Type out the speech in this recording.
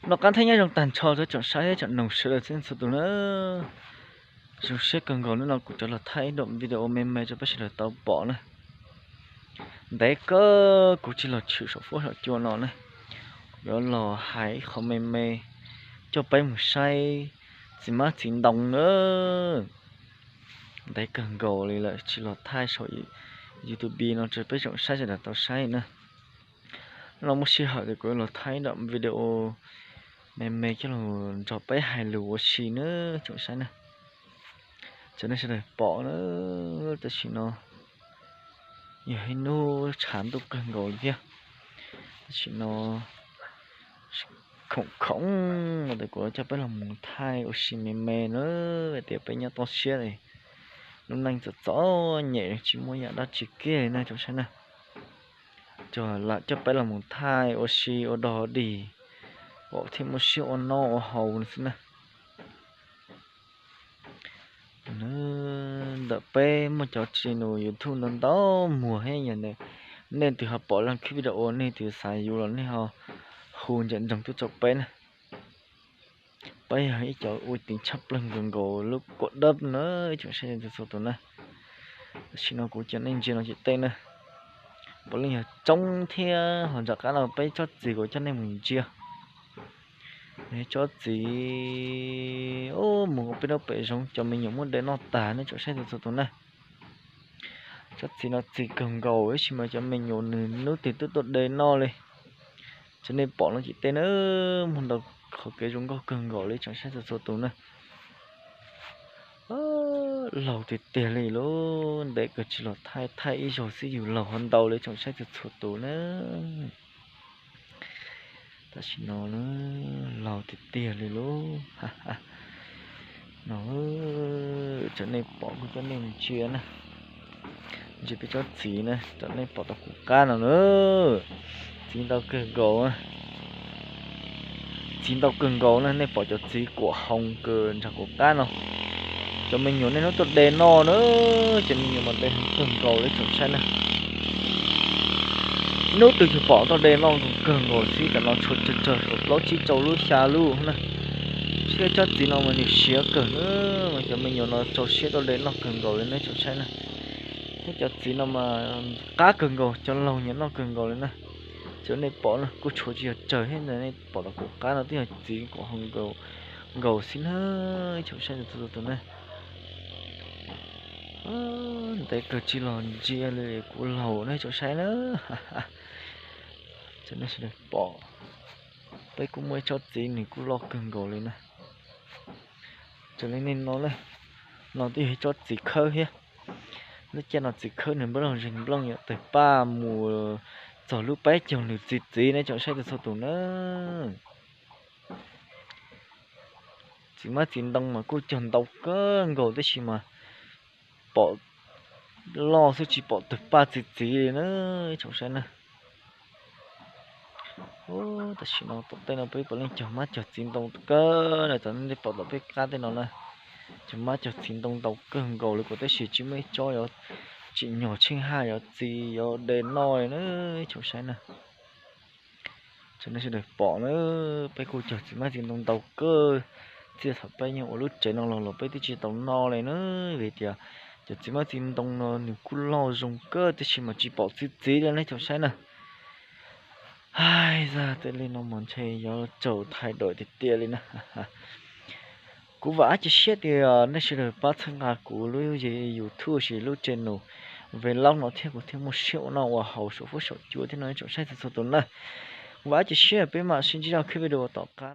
Noj qab thiab nyob zoo tag nrho rau tsoom saib thiab tsoom mloog sawv daws txhua txhua tus na. Zoo siab kawg nkaus hnub no kuv rov los thaij ib daim video me me rau peb sawv daws tau pom na. Ntev kawg kuv tsis los tshwm saum fuab saum cua no na, yuav los hais ib qho me me coj peb mus saib txiv hmab txiv ntoo na. Ntev kawg nkaus li lawm tsis los thaij saum YouTube no rau peb tsoom saib sawv daws tau saib na. Hnub no muaj sij hawm ces kuv los thaij daim video me me coj los nrog peb hais lus ua si na tsoom saib na. Tsoom nej sawv daws pom na, tam sim no yog ib hnub tshav ntuj kawg nkaus li thiab. Tam sim no khoom khoom no ces kuv coj peb los mus thaij ua si me me na, hais tias peb nyob toj siab, lub neej txom txom nyem tsis muaj yam dab tsi kiag li na tsoom saib na. Ces lam coj peb los mus thaij ua si ua dog dig, kom thiaj muaj siab ua noj ua haus no xwb na. Ntawm peb muaj cov channel YouTube ntau ntau muag thiab, yog nej leej twg ho pom leej khib video nej twg xav yuav los nej ho hu ncaim nroog tuaj rau peb na. Peb yog ib cov uy tín tshaj plaws nkaus nkaus lub kuam dawb na ib tsoom saib txhua txhua tus na. Tam sim no kuv coj nej ntsia no ces tej na, puav leej yog tsoob thiab ho nram qab no peb tsob txiv kuv coj nej mus ntsia. Tsob txiv mus ua peb lub pem zoov cov me nyuam muab de noj tag nej tsoom saib txhua txhua tus na. Tsob txiv no txi kawg nkaus tab sis mas cov me nyuam nws hnub twg twb tuaj de noj li. Tsoom nej pom no ces tej na, muaj ntau qhov kev zoo nkauj kawg nkaus li tsoom saib txhua txhua tus na. Laug tiag tiag li lauj, ntev kawg tsis los thaij, thaij ib zaug xwb yus laug ho ntau li tsoom saib txhua txhua tus na. Tam sim no laug tiag tiag li lauj. No, tsoom nej pom kuv coj nej mus ntsia na, ntsia peb tsob txiv na, tsoom nej pom tom kuv qab no na, txiv ntau kawg nkaus. Txiv ntau kawg nkaus na, nej pom cov txiv kuam hoos kawg nrog kuv qab no. Cov me nyuam nej hnub tuaj de noj na, cov me nyuam mas de heev kawg nkaus li tsoom saib na. Hnub twg yus pom tuaj de noj kawg nkaus xwb, tam no tshuav tsawg tsawg suav plaub tsib rau lub xya lub na. Thiab tsob txiv no mas nws siav kawg na, mas cov me nyuam no rau siab tuaj de noj kawg nkaus li nej tsoom saib na. Thiab cov txiv no mas qab kawg nkaus, cov laug nyiam noj kawg nkaus li na. Cov nej pom no kuj tshuav tsis yog tsawg thiab, nej pom tom kuv qab no twb yog txiv kuam hoos nkaus xwb na, tsoom saib txhua txhua tus na. Ntev kawg tsis los ntsia li kuv laug nej tsoom saib na. Tsoom nej sawv daws pom, peb kuj muaj ib tsob txiv nws kuj loj kawg nkaus li na. Raws li nej no na, no twb yog ib tsob txiv khawb thiab. Lub caij no txiv khawb nws nplooj zeeg nplooj yuav tawg paj mus txog lub peb caug nws txiv txiv nej tsoom saib txhua txhua tus na. Txiv hmab txiv ntoo mas kuj cog ntau kawg nkaus tab sis mas pom loj xwb tsis pom tawg paj txiv txiv li na, tsoom saib na. Tam sim no tom tej no peb puav leej cog hmab cog txiv ntoo kawg na, tam nej pom tom peb qab tej no na, cog hmab cog txiv ntoo ntau kawg nkaus li kuv tab sis tsis muaj ib tsob yuav tsim nyog tsheej haj yuav txi yuav de noj li na, tsoom saib na. Tsoom nej sawv daws pom na, peb kuj cog txiv hmab txiv ntoo ntau kawg, txij thaum peb nyob ua lub tsev no los los peb twb tsis tau noj li na, vim tias cov txiv hmab txiv ntoo no nws kuj loj zoo kawg tab sis mas tsis pom txiv txiv li nej tsoom saib na. Hais zaj tej li no mas ntshe yuav tsaus thais dawm tiag tiag li na. Kuv vam cia siab tias nej sawv daws pab txhawb nqa kuv lub YouTube los sis lub channel vlog no thiab kuv thiaj muaj siab ua noj ua haus saum fuab saum cua thiab no nej tsoom saib txhua txhua tus na. Kuv vam cia siab peb mam sib ntsib rau khib video tom qab.